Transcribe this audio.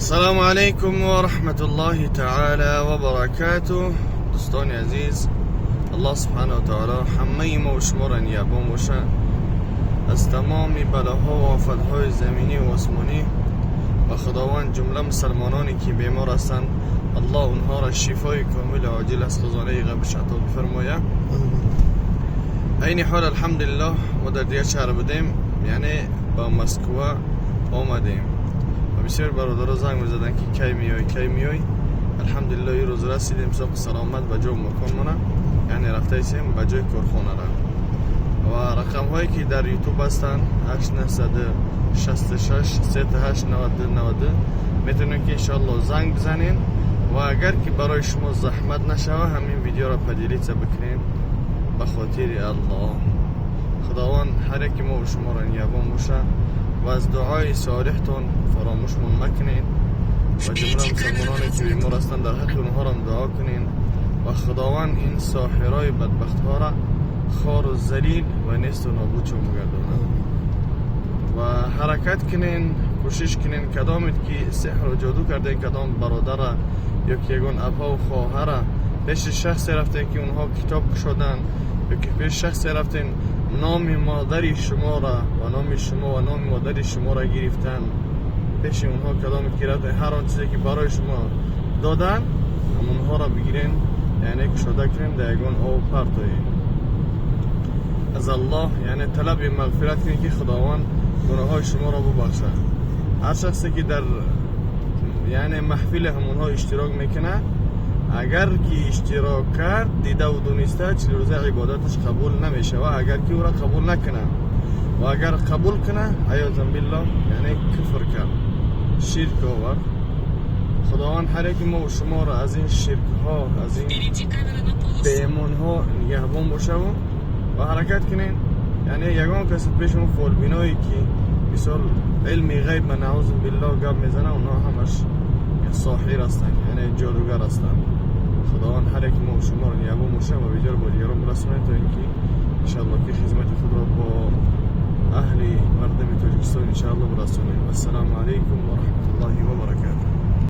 السلام علیکم و رحمت الله تعالی و برکاته. دوستان عزیز، الله سبحانه و تعالی همه ما و شما را نگهبان باشه از تمام بلاها و آفتهای زمینی و آسمانی و خداوند جمله مسلمانانی که بیمار هستند، الله اونها را شفای کامل عاجل از خزانه غیبش عطا بفرمایه. عین حال الحمدلله ما در دیگه شهر بودیم، یعنی با مسکو آمدیم و بسیار برادرها زنگ میزدن که کی میای، کی میای. الحمدلله این روز رسیدیم صاح سلامت به جای مکان مونه، یعنی رفته ایسیم به جای کارخانه را و رقم هایی که در یوتیوب هستن، 8966 38 92 92، میتونین که انشالله زنگ بزنین و اگر که برای شما زحمت نشوه، همین ویدیو را поделиться بکنین به خاطر الله. خداوند هر یک ما و شما را نگهبان باشه و از دعای صالحتون فراموشمون مکنین و جمله مسلمانانی که بیمار هستند، در حق اونها را هم دعا کنین و خداوند این ساحرای بدبخت ها را خوار و ذلیل و نیست و نابود چون بگردانه. و حرکت کنین، کوشش کنین، کدامت که سحر و جادو کرده، کدام برادر یا که یگان اپا و خواهر، پیش شخصی رفته که اونها کتاب شدن یا که پیش شخصی رفتین، نام مادری شما را و نام شما و نام مادری شما را گرفتن، پیش اونها کدام که رفتن، هر آن چیزی که برای شما دادن، همونها را بگیرین، یعنی کشاده کنین، در یگان آب پرتایین. از الله یعنی طلب مغفرت کنید که خداوند گناه های شما را ببخشد. هر شخصی که در یعنی محفل همونها اشتراک میکنه، اگر که اشتراک کرد، دیده و دونسته، 40 روزه عبادتش قبول نمیشه و اگر که او را قبول نکنه و اگر قبول کنه، عیاذا بالله، یعنی کفر کرد، شرک آورد. خداوند هر یک ما و شما را از این شرک ها، از این Впереди камера на полосу. بی‌ایمان ها نگهبان باشه و حرکت کنین. یعنی یگان کسی پیش اون فالبینایی که مثال علم غیب من نعوذ بالله گپ میزنه، اونها همش ساحر هستن، یعنی جادوگر هستن. خداوند هر یک ما و شما رو نگهبان باشه و ویدیو رو با دیگران برسونید تا اینکه انشاءالله که خدمت خود را با اهل مردم تاجیکستان انشاءالله برسونیم. السلام علیکم و رحمت الله و برکاته.